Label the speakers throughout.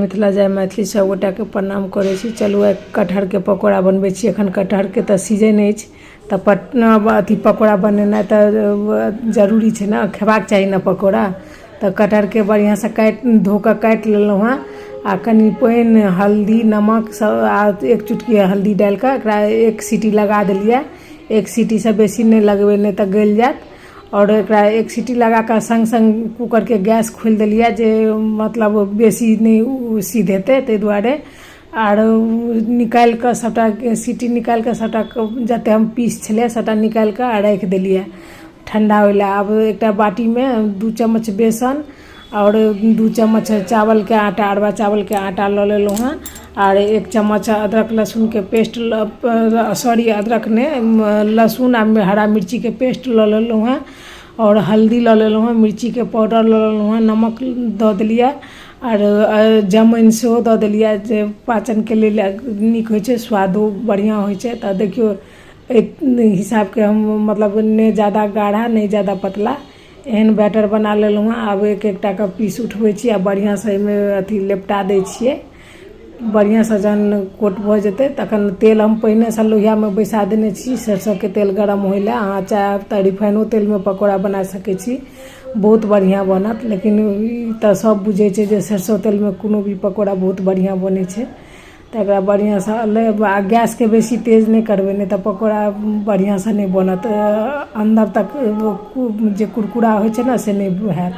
Speaker 1: मिथिला जय मैथिली सब गोटाके प्रणाम करै छी। चलू आइ कटहरके पकौड़ा बनबै छी। एखन कटहरके तऽ सीजन अछि तऽ पटना अथी पकौड़ा बनेनाइ तऽ जरूरी छै ने, खेबाक चाही ने पकौड़ा। तऽ कटहरके बढ़िआँसँ काटि धो कऽ काटि लेलहुँ हँ आ कनि पानि हल्दी नमक सब आ एक चुटकी हल्दी डालि कऽ एकरा एक सीटी लगा देलियै। एक सीटीसँ बेसी नहि लगेबै, नहि तऽ गलि जायत। आओर एकरा एक सीटी लगा कऽ सङ्ग सङ्ग कूकरके गैस खोलि देलियै जे मतलब बेसी नहि ओ सिधेतै ताहि दुआरे। आर निकालि कऽ सभटा सीटी निकालि कऽ सभटा जतेक हम पीस छलै सभटा निकालि कऽ आ राखि देलियै ठण्डा होइ लए। आब एकटा बाटीमे 2 चम्मच बेसन आओर 2 चम्मच चावलके आटा, अरबा चावलके आटा लऽ लेलहुँ हँ। आर 1 चम्मच अदरक लहसुनके पेस्ट, सॉरी अदरक नहि, लहसुन आ हरा मिर्चीके पेस्ट लऽ लेलहुँ हँ। आओर हल्दी लऽ लेलहुँ हँ, मिर्चीके पाउडर लऽ लेलहुँ हँ, नमक दऽ देलियै आर जमाइन सेहो दऽ देलियै जे पाचनके लेल नीक होइ छै, स्वादो बढ़िआँ होइ छै। तऽ देखियौ एहि हिसाबके हम मतलब नहि जादा गाढ़ा नहि जादा पतला एहन बैटर बना लेलहुँ हँ। आब एक एकटाके पीस उठबै छी आ बढ़िआँसँ एहिमे अथी लेपटा दै छियै। बढ़िआँसँ जहन कोट भऽ जेतै तखन तेल हम पहिनेसँ लोहियामे बैसा देने छी सरिसोके तेल गरम होइ लए। अहाँ चाहब तऽ रिफाइनो तेलमे पकौड़ा बना सकै छी, बहुत बढ़िआँ बनत। लेकिन ई तऽ सभ बुझै छै जे सरिसो तेलमे कोनो भी पकौड़ा बहुत बढ़िआँ बनै छै। तऽ एकरा बढ़िआँसँ आ गैसके बेसी तेज नहि करबै, नहि तऽ पकौड़ा बढ़िआँसँ नहि बनत, अन्दर तक जे कुरकुरा होइ छै ने से नहि हैत।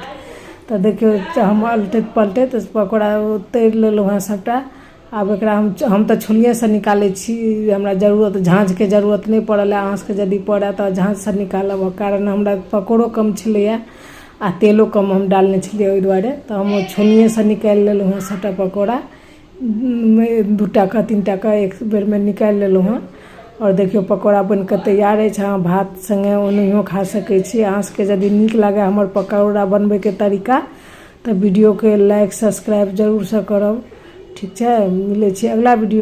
Speaker 1: तऽ देखियौ हम अलटैत पलटैत पकौड़ा तरि लेलहुँ हेँ सभटा। आब एकरा हम तऽ छोलनिएसँ निकालै छी, हमरा जरूरत झाँझके जरूरत नहि पड़ल अहाँ सभके यदि पड़य तऽ झाँझसँ निकालब, कारण हमरा पकौड़ो कम छलैए आ तेलो कम हम डालने छलियै, ओहि दुआरे तऽ हम छोलनिएसँ निकालि लेलहुँ हेँ सभटा पकौड़ा। 2 टाके 3 टाके एक बेरमे निकालि लेलहुँ हँ। आओर देखियौ पकौड़ा बनि कऽ तैयार अछि। अहाँ भात सङ्गे ओनाहियो खा सकै छी। अहाँ सभके यदि नीक लागए हमर पकौड़ा बनबैके तरीका तऽ वीडियोके लाइक सब्सक्राइब जरूरसँ करब। ठीक छै, मिलै छी अगिला वीडियो।